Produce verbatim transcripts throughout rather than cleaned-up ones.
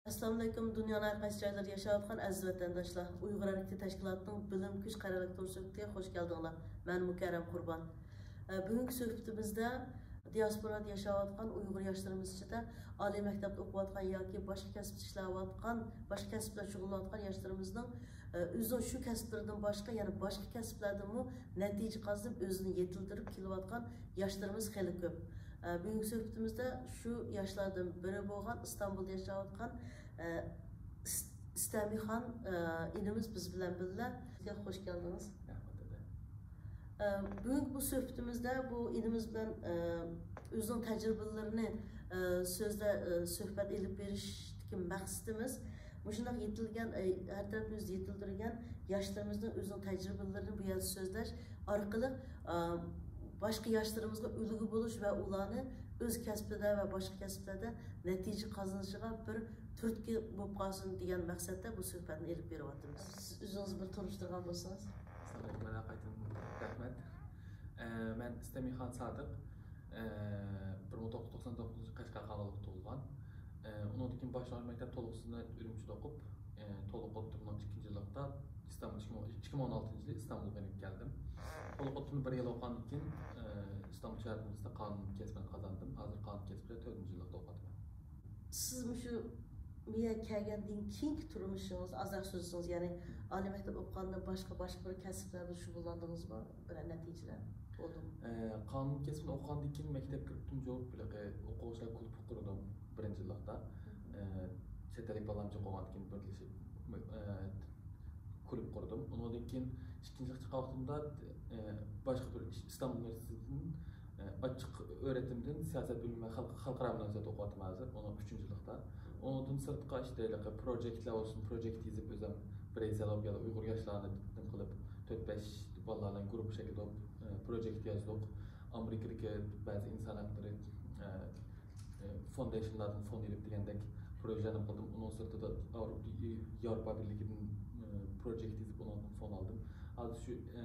ئەسسالامۇئەلەيكۇم، دۇنيانىڭ ھەر قايسى جايلىرىدا ياشاۋاتقان ئەزىز ۋەتەنداشلار. ئۇيغۇر ھەرىكىتى تەشكىلاتىنىڭ بىلىم كۈچ قەرەللىك تور سۆھبىتىگە خوش كەلدىڭلار. مەن مۇكەررەم قۇربان. ئە، بۈگۈنكى سۆھبىتىمىزدە دىياسپورادا ياشاۋاتقان ئۇيغۇر ياشلىرىمىز ئىچىدە ئالىي مەكتەپتە ئوقۇۋاتقان ياكى باشقا كەسىپتە ئىشلەۋاتقان، باشقا كەسىپ بىلەن شۇغۇللىنىۋاتقان ياشلىرىمىزنىڭ، ئە، ئۆزىنىڭ شۇ كەسىپلىرىدىن باشقا يەنە باشقا كەسىپلەردىمۇ نەتىجە قازىنىپ، ئۆزىنى يېتىلدۈرۈپ كېلىۋاتقان ياشلىرىمىز خېلى كۆپ. ئە، بۈگۈنكى سۆھبىتىمىزدە شۇ ياشلاردىن بىرى بولغان ئىستانبۇلدا ياشاۋاتقان، ئە، ئىس-، ئىستەمىخان، ئە، ئىنىمىز بىز بىلەن بىللە. سىزگە خوش كەلدىڭىز. رەھمەت، دادە. ئە، بۈگۈنكى بۇ سۆھبىتىمىزدە بۇ ئىنىمىز بىلەن، ئە، ئۆزىنىڭ تەجرىبىلىرىنى، ئە، سۆزلە-، ئە، سۆھبەت ئېلىپ بېرىشتىكى مەقسىتىمىز مۇشۇنداق يېتىلگەن، ئە، ھەر تەرەپتىن ئۆزى يېتىلدۈرگەن ياشلىرىمىزنىڭ ئۆزىنىڭ تەجرىبىلىرىنى بۇ يەردە سۆزلەش ئارقىلىق، ئە، باشقا ياشلىرىمىزغا ئۈلگە بولۇش ۋە ئۇلارنى ئۆز كەسپىدە ۋە باشقا كەسىپلەردە نەتىجە قازىنىشىغا بىر تۈرتكە بولۇپ قالسۇن دېگەن مەقسەتتە بۇ سۆھبەتنى ئېلىپ بېرىۋاتىمىز. سىز ئۆزىڭىزنى بىر تونۇشتۇرغان بولسىڭىز. ئەسسالامۇئەلەيكۇم، مانا قايتىدىن رەھمەت. ئە، مەن ئىستەمىخان سادىق. ئە، بىر مىڭ توققۇز يۈز توقسان توققۇزىنچى يىلى قەشقەر قاغىلىقتا تۇغۇلغان. ئە، ئۇنىڭدىن كېيىن باشلانغۇچ مەكتەپ تولۇقسىزنى ئۈرۈمچىدە ئوقۇپ، ئە، تولۇق ئوتتۇرىنىڭ ئىككىنچى يىللىقتا ئىستانبۇل، ئىككى مىڭ، ئىككى مىڭ ئون ئالتىنچى يىلى ئىستانبۇلغا ئېلىپ كەلدىم. تولۇق ئوتتۇرىنى بىر يىل ئوقۇغاندىن كېيىن، ئە، ئىستانبۇل شەھەر ئۇنىۋېرسىتېتىدا قانۇن كەسپىنى قازاندىم. ھازىر قانۇن كەسپىدە تۆتىنچى يىللىقتا ئوقۇۋاتىمەن. سىز مۇشۇ بۇ يەرگە كەلگەندىن كېيىنكى تۇرمۇشىڭىز ئازراق سۆزلىسىڭىز، يەنى ئالىي مەكتەپ ئوقۇغاندىن باشقا، باشقا بىر كەسىپلەردە شۇغۇللاندىڭىزمۇ؟ بىرەر نەتىجىلەر بولدىمۇ؟ ئە، قانۇن كەسپىنى ئوقۇغاندىن كېيىن مەكتەپكە كىرىپ تۇنجى بولۇپ ھېلىقى ئوقۇغۇچىلار كۇلۇبى قۇردۇم بىرىنچى يىللىقتا. ئە، چەت ئەللىك بالىلار بىلەن جىق بولغاندىن كېيىن بىرلىشىپ، ئە، كۇلۇب قۇردۇم. ئۇنىڭدىن كېيىن ئىككىنچى يىللىققا چىققان ۋاقتىمدا، ئە، باشقا بىر ئىش، ئىستانبۇل ئۇنىۋېرسىتېتىدىن، ئە، ئاچچىق ئۆرەتمىدىن سىياسەت بۆلۈمى ۋە خەلق-، خەلقئارا مۇناسىۋەت ئوقۇۋاتىمەن ھازىر. ئۇنىڭ ئۈچىنچى يىللىقتا. ئۇنىڭدىن سىرتقا ئىشتە ھېلىقى پروجېكتلار بولسۇن، پروجېكت يېزىپ ئۆزۈم بىرەيسەن بولۇپ يا ئۇيغۇر ياشلارنى نېمە قىلىپ، تۆت بەش بالا بىلەن گۇرۇپپا شەكلىدە، ئە، پروجېكت يازدۇق. ئامېرىكىدىكى بەزى ئىنسان ھەقلىرى، ئە، ئە، فوندېيشنلاردىن فوند ئېلىپ دېگەندەك پروژە نېمە قىلدىم. ئۇنىڭ سىرتىدا ئاۋروپا، ياۋروپا بىرلىكىدىن، ئە، پروجېكت يېزىپ ئۇنىڭدىن فوند ئالدىم. ھازىر شۇ، ئە،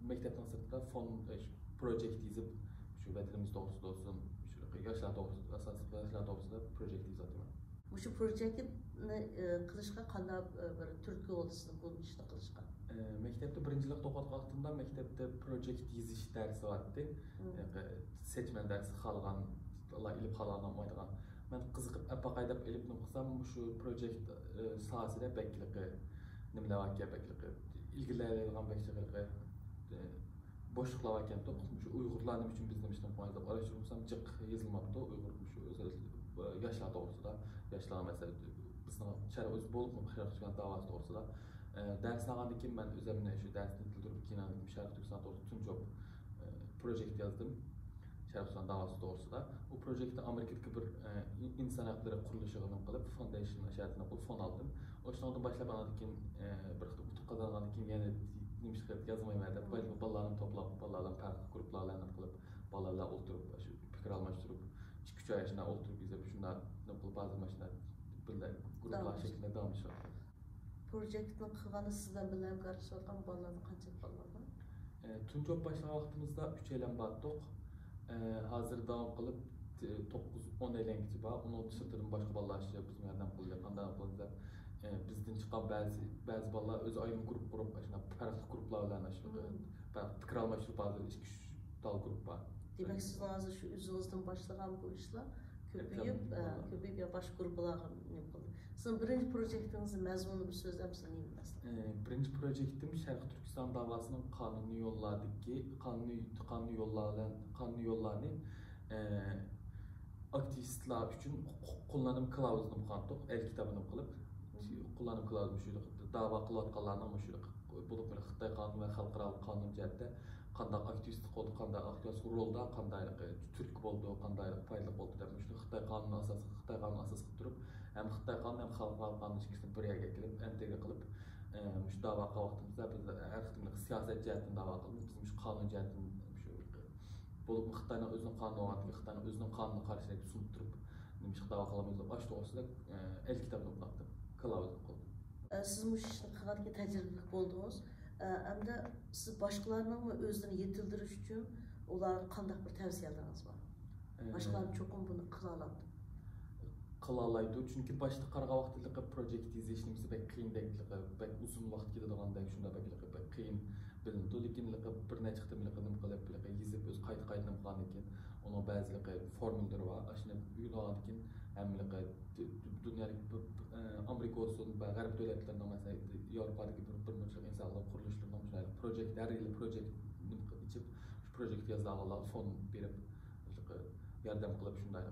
مەكتەپنىڭ سىرتىدا فوند، ئە، شۇ پروجېكت يېزىپ، شۇ ۋەتىنىمىز توغرىسىدا بولسۇن، شۇ ياشلار توغرىسىدا، ئاساسلىق ياشلار توغرىسىدا پروجېكت يېزىۋاتىمەن. مۇشۇ پروجېكتنى، ئى، قىلىشقا قانداق، ئى، بىر تۈرتكە بولدى سىزنىڭ بۇ ئىشنى قىلىشقا؟ ئى، مەكتەپتە بىرىنچى يىللىقتا ئوقۇۋاتقان ۋاقتىمدا مەكتەپتە پروجېكت يېزىش دەرسى بارتتى. مم. يەنى سەچمە دەرسى، خالىغان بالا ئېلىپ، خالىغان ئالمايدىغان. مەن قىزىقىپ ئەپ باقاي دەپ ئېلىپ نېمە قىلسام، مۇشۇ پروجېكت، ئى، ساھەسىدە بەكلىكى نېمىلەر باركەن، بەكلىكى ئىلگىرىلەيدىغان بەكلىكى، ئى، بوشلۇقلار باركەنتۇق. مۇشۇ ئۇيغۇرلار نېمە ئۈچۈن بىز نېمە ئىشنى قىلمايدۇ دەپ ئاراشتۇرۇپ بولسام، جىق يېزىلماپتۇ. ئۇيغۇر مۇشۇ ئۆزى ياشلار توغرىسىدا، ياشلار مەسىلەن، بىزنىڭ شەرقىي ئۆزى بولۇپمۇ شەرقىي تۈركىستان داۋاسى توغرىسىدا. ئە، دەرسنى ئالغاندىن كېيىن مەن ئۆزۈمنى شۇ دەرسنى بىلدۈرۈپ كېيىن ئاندىن كېيىن شەرقىي تۈركىستان توغرىسىدا تۇنجى بولۇپ، ئە، پروجېكت يازدىم. شەرقىي تۈركىستان داۋاسى توغرىسىدا. ئۇ پروجېكتنى ئامېرىكىدىكى بىر، ئە، ئىنسان ھەقلىرى قۇرۇلۇشىغا نېمە قىلىپ، فوندېيشن شەرتىنى قىلىپ فوند ئالدىم. ئاشۇنىڭدىن باشلاپ ئاندىن كېيىن، ئە، بىر قېتىم ئۇتۇق قازانغاندىن كېيىن يەنە نېمە ئىش قىلىپ يازمايمەن دەپ، بالىلارنى توپلاپ، بالىلار بىلەن پەرقلىق گۇرۇپپىلار بىلەن نېمە قىلىپ، بالىلار بىلەن ئولتۇرۇپ، شۇ پىكىر ئالماشتۇرۇپ، ئىككى ئۈچ ئاي ئىچىدە ئولتۇرۇپ يېزىپ، شۇنداق نېمە قىلىپ، ھازىر مانا شۇنداق بىللە گۇرۇپپىلار شەكلىدە داۋاملىشىۋاتىدۇ. پروجېكتنى قىلغاندا سىز بىلەن بىللە ھەمكارلىشىۋاتقان بالىلاردا قانچىلىك بالىلار بار؟ ئە، تۇنجى بولۇپ باشلىغان ۋاقتىمىزدا ئۈچەيلەن بارتۇق. ئە، ھازىر داۋام قىلىپ، ئە، توققۇز، ئون ئەيلەنگىچە بار. ئۇنىڭ سىرتىدىن باشقا بالىلار ئىشلەپ بىزگە ياردەم قىلدى. قانداق قىلىمىز دەپ، ئە، بىزدىن چىققان بەزى، بەزى بالىلار ئۆزى ئايرىم گۇرۇپپا قۇرۇپ، ئاشۇنداق پەرقلىق گۇرۇپپىلار بىلەن ئاشۇنداق، مم، پەرقلىق پىكىر ئالماشتۇرۇپ، ھازىر ئىككى، ئۈچ تال گۇرۇپپا. دېمەك، سىزنىڭ ھازىر شۇ ئۆزىڭىزدىن باشلىغان بۇ ئىشلار كۆپىيىپ، ئە، كۆپىيىپ، يا باشقا گۇرۇپپىلارغا نېمە قىلدى؟ سىزنىڭ بىرىنچى پروجېكتىڭىزنىڭ مەزمۇنىنى بىر سۆزلەمسىز، نېمە مەسىلەن؟ ئى، بىرىنچى پروجېكتىم شەرقىي تۈركىستان داۋاسىنىڭ قانۇنىي يوللاردىكى، قانۇنىي، قانۇنىي يوللار بىلەن، قانۇنىي يوللارنى، ئى، ئاكتىۋىستلار ئۈچۈن قۇ-، قۇ-، قوللانما كىلاۋۇزىنى قىلغانتۇق، ئەل كىتابىنى قىلىپ، مم، قوللانما كىلاۋۇزى مۇشۇ داۋا قىلىۋاتقانلارنىڭ مۇشۇ بولۇپ بىر خىتاي قانۇنى ۋە خەلقئارالىق قانۇن جەھەتتە قانداق ئاكتىۋىستلىق بولدى، قانداق ئاكتىۋىستلىق رولدا، قانداق تۈرتكە بولدى، قانداق پايدىلىق بولدى دەپ مۇشۇ خىتاي قانۇنى ئاساس، خىتاي قانۇنى ئاساس قىلىپ تۇرۇپ، ھەم خىتاي قانۇنى ھەم خەلقئارا قانۇن ئىككىسىنى بىر يەرگە كېلىپ، ئىنتېگرا قىلىپ، ئە، مۇشۇ داۋا قىلغان ۋاقتىمىزدا بىز ھەر قېتىملىق سىياسەت جەھەتتىن داۋا قىلىمىز. بىز مۇشۇ قانۇن جەھەتتىن مۇشۇ بولۇپمۇ خىتاينىڭ ئۆزىنىڭ قانۇنى بولغاندىكىن، خىتاينىڭ ئۆزىنىڭ قانۇنىغا قارشى سۇنۇپ تۇرۇپ، نېمىشقا داۋا قىلالمايمىز دەپ ئاشۇ توغرىسىدا، ئە، ئەل كىتابىنى ئوقۇدۇق، كلاۋزنى قىلدۇق. ئە، سىز مۇشۇ ئىشنى قىلغاندىكىن تەجرىبىلىك بولدىڭىز. ئەمدى سىز باشقىلارنىڭمۇ ئۆزىنى يېتىلدۈرۈش ئۈچۈن ئۇلارغا قانداق بىر تەۋسىيەلىرىڭىز بار؟ باشقىلار چوقۇم بۇنى قىلالايدۇ. قىلالايدۇ، چۈنكى باشتا قارىغان ۋاقتىدا پروجېكت يېزىش نېمىسى بەك قىيىندەك، بەك ئۇزۇن ۋاقىت كېتىدىغاندەك، شۇنداق بەك قىيىن بىلىنىدۇ. لېكىن بىر نەچچە قېتىم نېمە قىلىپ، يېزىپ، ئۆزى قايتا قايتا نېمە قىلغاندىن كېيىن، ئۇنىڭ بەزى فورمۇلىلىرى بار. ئاشۇنى ئۆگىنىپ ئالغاندىن كېيىن ھەممىلىقى دۇنيادىكى ئامېرىكا بولسۇن، غەرب دۆلەتلىرىنىڭ، مەسىلەن، ياۋروپادىكى بىر، بىر مۇنچىلىق ئىنسانلار قۇرۇلۇشلىرىنىڭ شۇنداق پروجېكت، ھەر يىلى پروجېكت ئېچىپ، شۇ پروجېكت يازىدىغانلارغا فوند بېرىپ، ياردەم قىلىپ، شۇنداق،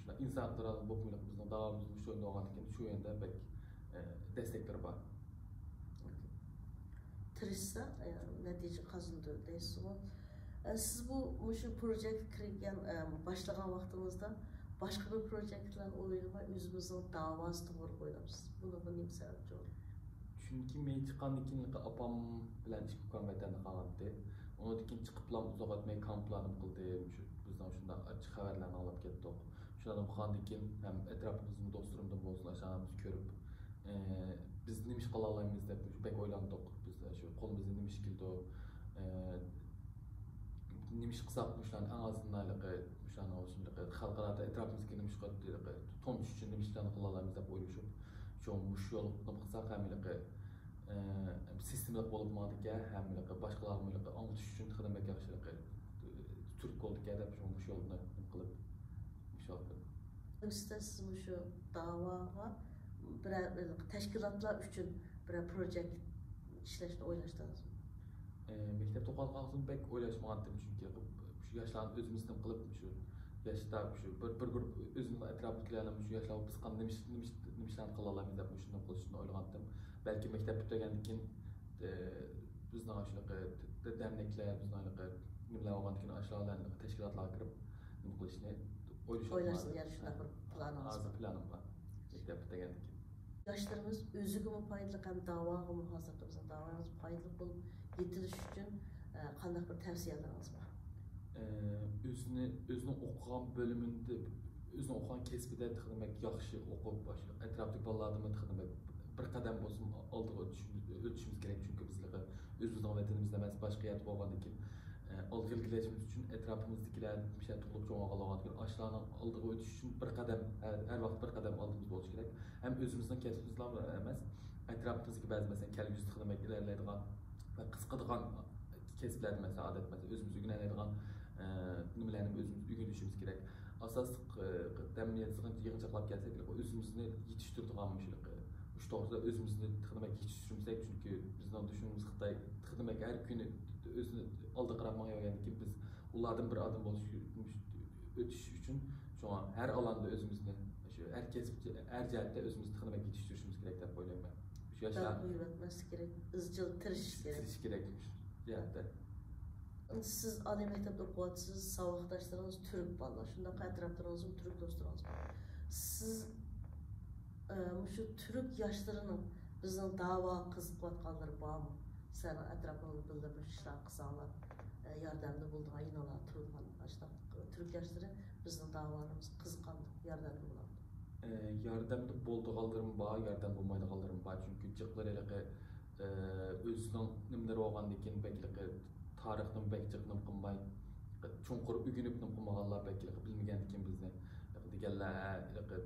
شۇنداق ئىنسان ئىقتىدارى بولۇپ، بىزنىڭ داۋامىمىز مۇشۇ يولدا بولغاندىكىن، شۇ يەردە بەك دەستەكلىرى بار. تىرىشسا نەتىجە قازىنىدۇ دەيسىزغۇ. سىز بۇ مۇشۇ پروجېكتقا كىرگەن، باشلىغان ۋاقتىڭىزدا باشقا بىر پروجېكتلارنى ئويلىماي، ئۆزىڭىزنىڭ داۋاسى توغرا ئويلاپسىز. بۇنىڭغا نېمە سەۋەبچى بولدى؟ چۈنكى مەن چىققاندىن كېيىن ئاپام بىلەن ئىككى ئۇكام ۋەتەندە قالغانتى. ئۇنىڭدىن كېيىن چىقىپلا ئۇزاق ئۆتمەي كامپلارنى قىلدى. شۇ بىزنىڭ شۇنداق ئاچچىق خەۋەرلەرنى ئاڭلاپ كەتتۇق. شۇنىڭدىن بۇ قالغاندىن كېيىن ھەم ئەتراپىمىزدىمۇ دوستلىرىمدىن بولسۇن، ئاشۇلارنى كۆرۈپ، ئى، بىز نېمە ئىش قىلالايمىز دەپ بەك ئويلاندۇق. بىز شۇ قولىمىزدىن نېمە ئىش كېلىدۇ، ئى، نېمە ئىش قىلساق مۇشۇلارنى ئەڭ ئازىندىن ھېلىقى مۇشۇلارنى بولسۇن، ھېلىقى خەلقئارادا ئەتراپىمىزدىكى نېمە ئىش قىلىپ، ھېلىقى تونۇش ئۈچۈن نېمە ئىشلارنى قىلالايمىز دەپ ئويلىشىپ، شۇ مۇشۇ يولنى قىلساق ھەم ھېلىقى، ئى، سىستېمىلىق بولۇپ ماڭىدىكەن، ھەم ھېلىقى باشقىلارغىمۇ ھېلىقى ئاڭلىتىش ئۈچۈن تېخىمۇ بەك ياخشى ھېلىقى تۈرتكە بولىدىكەن دەپ شۇ مۇشۇ يولنى نېمە قىلىپ، مۇشۇ يولدا. سىز مۇشۇ داۋاغا بىرەر تەشكىلاتلار ئۈچۈن بىرەر پروجېكت ئىشلەشنى ئويلاشتىڭىزمۇ؟ ئى، مەكتەپتە ئوقۇغان ۋاقتىمدا بەك ئويلاشمىغانتىم، چۈنكى شۇ ياشلارنى ئۆزىمىز نېمە قىلىپ، شۇ ياشتا شۇ بىر، بىر گۇرۇپ ئۆزىمىزنىڭ ئەتراپىدىكىلەرنى شۇ ياشلار بىز قانداق نېمە ئىش، نېمە ئىش، نېمە ئىشلارنى قىلالايمىز دەپ مۇشۇنداق قىلىشنى ئويلىغانتىم. بەلكى مەكتەپ پۈتتۈرگەندىن كېيىن، ئى، بىزنىڭ شۇناقا دەرنەكلەر، بىزنىڭ نېمىلەر بولغاندىن كېيىن ئاشۇلار بىلەن تەشكىلاتلارغا كىرىپ نېمە قىلىشنى ئويلىشىۋاتىمەن. ئويلاشتىڭىز، يەنى شۇنداق بىر پىلانىڭىز بار؟ ھازىر پىلانىم بار. مەكتەپ پۈتتۈرگەندىن كېيىن. ياشلىرىمىز ئۆزىگىمۇ پايدىلىق ھەم داۋاغىمۇ، ھازىرقى بىزنىڭ داۋاڭىز پايدىلىق بولۇپ يېتىلىش ئۈچۈن، ئە، قانداق بىر تەۋسىيەلىرىڭىز بار؟ ئە، ئۆزىنى، ئۆزىنىڭ ئوقۇغان بۆلۈمىدە، ئۆزىنىڭ ئوقۇغان كەسپىدە تېخىمۇ بەك ياخشى ئوقۇپ، ئاشۇ ئەتراپتىكى بالىلاردىنمۇ تېخىمۇ بەك بىر قەدەم بولسىمۇ ئالدىغا ئۆتۈشىمىز، ئۆتۈشىمىز كېرەك. چۈنكى بىز ئۆزىمىزنىڭ ۋەتىنىمىزدە ئەمەس، باشقا يەردە بولغاندىن كېيىن، ئە، ئالغا ئىلگىرىلەشىمىز ئۈچۈن ئەتراپىمىزدىكىلەر مۇشۇ يەردە تۇغۇلۇپ چوڭ بولغانلىقتىن، ئاشۇلارنىڭ ئالدىغا ئۆتۈش ئۈچۈن بىر قەدەم، ھەر، ھەر ۋاقىت بىر قەدەم ئالدىمىزدا بولۇشى كېرەك. ھەم ئۆزىمىزنىڭ كەسپىمىزلا ئەمەس، ئەتراپىمىزدىكى بەزى، مەسىلەن، كەلگۈسىدە تېخىمۇ ئىلگىرىلەيدىغان ۋە قىزىقىدىغان كەسىپلەردە، مەسىلەن، ئادەتتە، مەسىلەن، ئۆزىمىز ئۆگىنەلەيدىغان، ئە، نېمىلەرنى ئۆزىمىز ئۆگىنىشىمىز كېرەك. ئاساسلىق، ئە، دەم يىغىنچاقلاپ كەلسەك، ئۆزىمىزنى يېتىشتۈرىدىغان مۇشۇ، مۇشۇ توغرىسىدا ئۆزىمىزنى تېخىمۇ يېتىشتۈرمىسەك، چۈنكى بىزنىڭ دۈشمىنىمىز خىتاي تېخىمۇ ھەر كۈنى ئۆزىنى ئالدىغا قاراپ ماڭىۋەرگەندىن كېيىن، بىز ئۇلاردىن بىر ئادەم بولۇش، ئۆتۈش ئۈچۈن، شۇڭا ھەر ئالاندا ئۆزىمىزنى، شۇ ھەر كەسىپ، ھەر جەھەتتە ئۆزىمىزنى تېخىمۇ يېتىشتۈرۈشىمىز كېرەك دەپ ئويلايمەن. شۇ ياشلار بەل قويۇۋەتمەسلىك كېرەك، ئىزچىل تىرىشىش كېرەك. تىرىشىش كېرەك شۇ جەھەتتە. سىز ئالىي مەكتەپتە ئوقۇۋاتىسىز، ساۋاقداشلىرىڭىز تۈرك بالىلار، شۇنداق ئەتراپلىرىڭىزمۇ تۈرك دوستلىرىڭىز بار. سىز، ئە، مۇشۇ تۈرك ياشلىرىنىڭ بىزنىڭ داۋاغا قىزىقىۋاتقانلىرى بارمۇ؟ سىلەرنىڭ ئەتراپىڭىزدا بىللە بىر ئىشلار قىلساڭلار، ئە، ياردەمدە بولىدىغان، يېنىڭلاردا تۇرىدىغان ئاشۇنداق تۈرك ياشلىرى بىزنىڭ داۋالىرىمىزغا قىزىقامدۇ، ياردەمدە بولامدۇ؟ ئە، ياردەمدە بولىدىغانلىرىم بار، ياردەم بولمايدىغانلىرىم بار. چۈنكى جىقلىرى ھېلىقى، ئە، ئۆزىنىڭ نېمىلىرى بولغاندىن كېيىن بەك ھېلىقى تارىخنىمۇ بەك جىق نېمە قىلماي، چوڭقۇر ئۆگىنىپ نېمە قىلمىغانلار بەك ھېلىقى بىلمىگەندىكىن بىزنى. ھېلىقى دېگەنلەر، ھە، ھېلىقى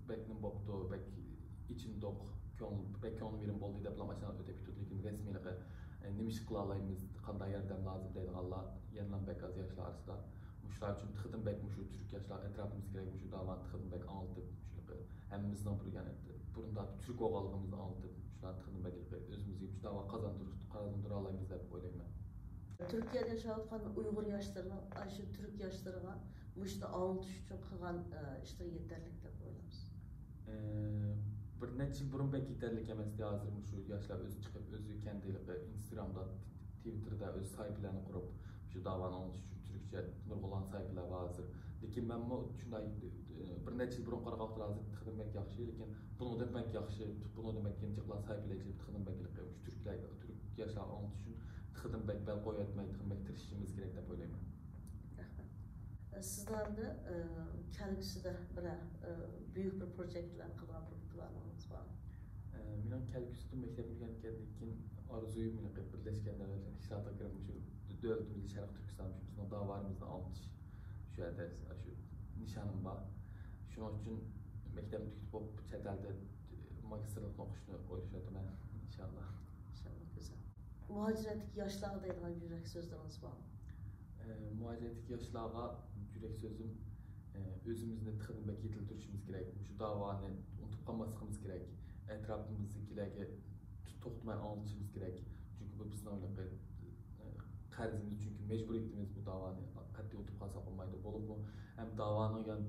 بەك نېمە بوپتۇ، بەك ئېچىندۇق، كۆڭۈل، بەك كۆڭلۈم يېرىم بولدى دەپلا ئاشۇنداق ئۆتۈپ كېتىدۇ. لېكىن رەسمىي ھېلىقى، ئە، نېمە ئىش قىلالايمىز، قانداق ياردەم لازىم دەيدىغانلار يەنىلا بەك ئاز ياشلار ئارىسىدا. مۇشۇلار ئۈچۈن تېخىدىن بەك مۇشۇ تۈرك ياشلار ئەتراپىمىزدىكىلەرگە مۇشۇ داۋانى تېخىدىن بەك ئاڭلىتىپ، مۇشۇ ھەممىمىزنىڭ بىر، يەنى بۇرۇندا تۈرك بولغانلىقىمىزنى ئاڭلىتىپ، مۇشۇلارنى تېخىدىن بەك ئۆزىمىزگە مۇشۇ داۋا قازاندۇرۇش، قازاندۇرالايمىز دەپ ئويلايمەن. تۈركىيەدە ياشاۋاتقان ئۇيغۇر ياشلىرىنىڭ ئاشۇ تۈرك ياشلىرىغا مۇشۇنى ئاڭلىتىش ئۈچۈن قىلغان، ئە، ئىشلىرى يېتەرلىك دەپ ئويلايمىز. ئى، بىر نەچچە يىل بۇرۇن بەك يېتەرلىك ئەمەستى. ھازىر مۇشۇ ياشلار ئۆزى چىقىپ، ئۆزى كەندى ھېلىقى ئىنستاگرامدا، تىۋىتتېردا ئۆز ساھىپىلەرنى قۇرۇپ، شۇ داۋانى ئاڭلىتىش ئۈچۈن تۈركچە نۇرغۇنلىغان ساھىپىلەر بار ھازىر. لېكىن مەنمۇ شۇنداق، ئى، بىر نەچچە يىل بۇرۇن قارىغان ۋاقىتتا ھازىر تېخىدىن بەك ياخشى، لېكىن بۇنىڭدىن بەك ياخشى، بۇنىڭدىن بەك يېنىچاقلار ساھىپىلەر ئېچىلىپ، تېخىدىن بەك ھېلىقى مۇشۇ تۈركلەر، تۈرك ياشلارغا ئاڭلىتىش ئۈچۈن تېخىدىن بەك بەل قويۇۋەتمەي، تېخىدىن بەك تىرىشىشىمىز كېرەك دەپ ئويلايمەن. رەھمەت. سىزلەردە، ئە، كەلگۈسىدە بىرەر، ئە، بۈيۈك بىر پروژېكتلار قىلىدىغان بىر پىلانىڭىز بارمۇ؟ ئە، مېنىڭ كەلگۈسىدە مەكتەپنى پۈتتۈرگەندىن كېيىن ئارزۇيۇم، مېنىڭ بىرلەشكەن دۆلەتلەر ئىتتىپاقىغا كىرىپ، مۇشۇ دۆلىتىمىزدە، شەرقىي تۈركىستان، شۇ بىزنىڭ داۋانىمىزنى ئاڭلىتىش، شۇ يەردە شۇ نىشانىم بار. شۇنىڭ ئۈچۈن مەكتەپنى تۈگىتىپ بولۇپ، چەت ئەلدە ماگىستىرلىقنى ئوقۇشنى ئويلىشىۋاتىمەن، ئىنشاللا. ئىنشاللا، گۈزەل. مۇھاجىرەتتىكى ياشلارغا دەيدىغان يۈرەك سۆزلىرىڭىز بارمۇ؟ ئە، مۇھاجىرەتتىكى ياشلارغا يۈرەك سۆزۈم، ئە، ئۆزىمىزنى تېخىدىن بەك يېتىلدۈرۈشىمىز كېرەك. مۇشۇ داۋانى ئۇنتۇپ قالماسلىقىمىز كېرەك. ئەتراپىمىزدىكىلەرگە توختىماي ئاڭلىتىشىمىز كېرەك. چۈنكى بۇ بىزنىڭ ھېلىقى، ئە، قەرزىمىز، چۈنكى مەجبۇرىيىتىمىز بۇ داۋانى قەتئىي ئۇنتۇپ قالساق بولمايدۇ. بولۇپمۇ ھەم داۋانىڭ يان،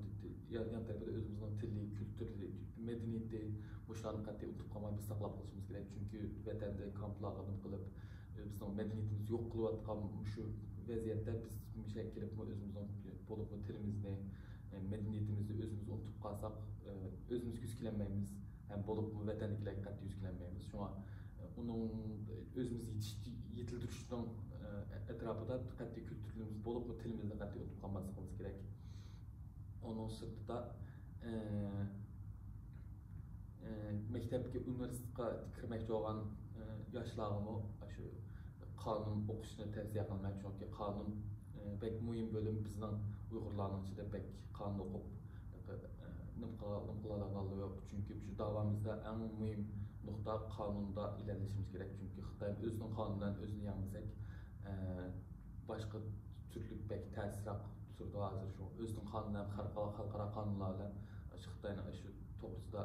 يان، يان تەرىپىدە ئۆزىمىزنىڭ تىلى، كۈلتۈرى، مەدەنىيىتى، بۇ ئىشلارنى قەتئىي ئۇنتۇپ قالماي بىز ساقلاپ قېلىشىمىز كېرەك. چۈنكى ۋەتەندە كامپلارغا نېمە قىلىپ، بىزنىڭ مەدەنىيىتىمىزنى يوق قىلىۋاتقان مۇشۇ ۋەزىيەتتە بىز مۇشۇ يەرگە كېلىپمۇ ئۆزىمىزنىڭ، بولۇپمۇ تىلىمىزنى، مەدەنىيىتىمىزنى ئۆزىمىز ئۇنتۇپ قالساق، ئۆزىمىزگە يۈز كېلەلمەيمىز. ھەم بولۇپمۇ ۋەتەندىكىلەرگە قەتئىي يۈز كېلەلمەيمىز. شۇڭا ئۇنىڭ ئۆزىمىزنى يېتىش-، يېتىلدۈرۈشنىڭ ئەتراپىدا قەتئىي كۈلتۈرىمىز، بولۇپمۇ تىلىمىزنى قەتئىي ئۇنتۇپ قالماسلىقىمىز كېرەك. ئۇنىڭ سىرتىدا، ئە، ئە، مەكتەپكە، ئۇنىۋېرسىتېتقا كىرمەكچى بولغان، ئە، ياشلارغىمۇ شۇ قانۇن ئوقۇشنى تەۋسىيە قىلىمەن. چۈنكى قانۇن، ئە، بەك مۇھىم بۆلۈم. بىزنىڭ ئۇيغۇرلارنىڭ ئىچىدە بەك قانۇن ئوقۇپ، ئە، نېمە قىلا-، نېمە قىلالايدىغانلىرى يوق. چۈنكى شۇ داۋامىزدا ئەڭ مۇھىم نۇقتا قانۇندا ئىلگىرىلىشىمىز كېرەك. چۈنكى خىتاي ئۆزىنىڭ قانۇنى بىلەن ئۆزىنى يەڭمىسەك، ئە، باشقا تۈرلۈك بەك تەسرەك تۇرىدۇ ھازىر شۇ. ئۆزىنىڭ قانۇنى ھەم خەلقئارا، خەلقئارا قانۇنلار بىلەن شۇ خىتاينىڭ شۇ توغرىسىدا،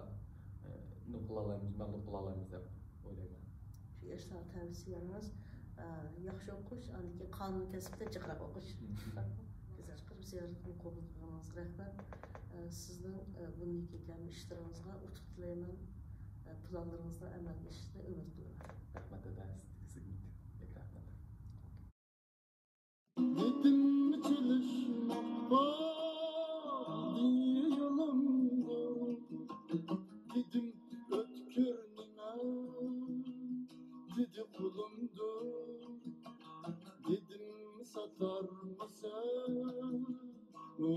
ئە، نېمە قىلالايمىز، مەغلۇپ قىلالايمىز دەپ ئويلايمەن. شۇ ياشلارغا تەۋسىيەڭىز، ئە، ياخشى ئوقۇش، ئاندىن كېيىن قانۇن كەسپىدە جىقراق ئوقۇش. مم. گۈزەل. چىقىرىپ زىيارەتنى قوبۇل قىلغىنىڭىزغا رەھمەت. ئە، سىزنىڭ، ئە، بۇندىن كېيىنكى ھەممە ئىشلىرىڭىزغا ئۇتۇق تىلەيمەن. ئە، پىلانلىرىڭىزنىڭ ئەمەلگە ئېشىشىنى ئۈمىد قىلىمەن. رەھمەت، دادا، سىزگە، سىزگە بەك رەھمەت. دېدىم، چېلىشماق بار دىيالامدۇ، دېدىم، ئۆتكۈر نېمە، دېدى، قۇلۇمدۇ، دېدىم، ساتارمىسەن ئۇ